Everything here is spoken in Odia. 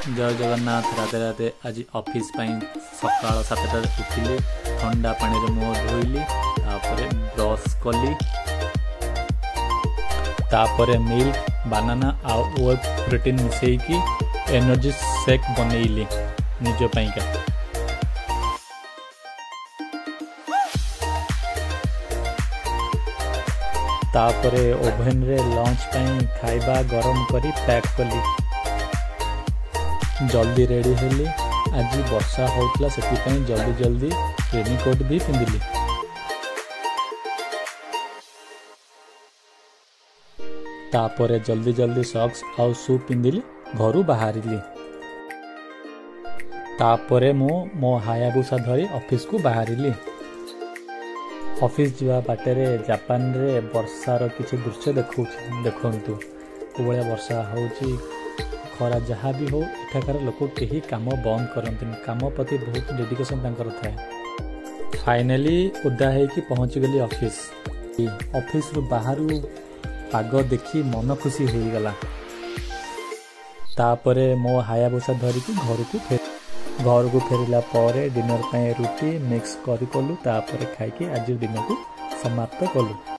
ଜୟ ଜଗନ୍ନାଥ, ରାଧେ ରାଧେ। ଆଜି ଅଫିସ୍ ପାଇଁ ସକାଳ 7ଟାରେ ଉଠିଲି, ଥଣ୍ଡା ପାଣିରେ ମୁହଁ ଧୋଇଲି, ତାପରେ ବ୍ରସ୍ କଲି, ତାପରେ ମିଲ୍କ, ବାନାନା ଆଉ we protein ମିଶେଇକି ଏନର୍ଜି ସେକ୍ ବନେଇଲି ନିଜ ପାଇଁକା। ତାପରେ ଓଭେନରେ ଲଞ୍ଚ ପାଇଁ ଖାଇବା ଗରମ କରି ପ୍ୟାକ୍ କଲି। ଜଲ୍ଦି ରେଡ଼ି ହେଲି। ଆଜି ବର୍ଷା ହେଉଥିଲା, ସେଥିପାଇଁ ଜଲ୍ଦି ଜଲ୍ଦି ରେନିକୋଟ୍ ବି ପିନ୍ଧିଲି। ତାପରେ ଜଲ୍ଦି ଜଲ୍ଦି ସକ୍ସ ଆଉ ସୁ ପିନ୍ଧିଲି, ଘରୁ ବାହାରିଲି। ତାପରେ ମୁଁ ମୋ ହାୟାବୁସା ଧରି ଅଫିସକୁ ବାହାରିଲି। ଅଫିସ ଯିବା ବାଟରେ ଜାପାନରେ ବର୍ଷାର କିଛି ଦୃଶ୍ୟ ଦେଖାଉଛି, ଦେଖନ୍ତୁ କେଉଁ ଭଳିଆ ବର୍ଷା ହେଉଛି। ଖରା ଯାହା ବି ହଉ, ଏଠାକାର ଲୋକ କେହି କାମ ବନ୍ଦ କରନ୍ତିନି। କାମ ପ୍ରତି ବହୁତ ଡେଡିକେସନ୍ ତାଙ୍କର ଥାଏ। ଫାଇନାଲି ଓଦା ହେଇକି ପହଞ୍ଚିଗଲି ଅଫିସ। ଅଫିସରୁ ବାହାରୁ ପାଗ ଦେଖି ମନ ଖୁସି ହେଇଗଲା। ତାପରେ ମୋ ହାୟାବୁସା ଧରିକି ଘରକୁ ଫେରିଲା ପରେ ଡିନର ପାଇଁ ରୁଟି ମିକ୍ସ କରି କଲୁ। ତାପରେ ଖାଇକି ଆଜି ଦିନକୁ ସମାପ୍ତ କଲୁ।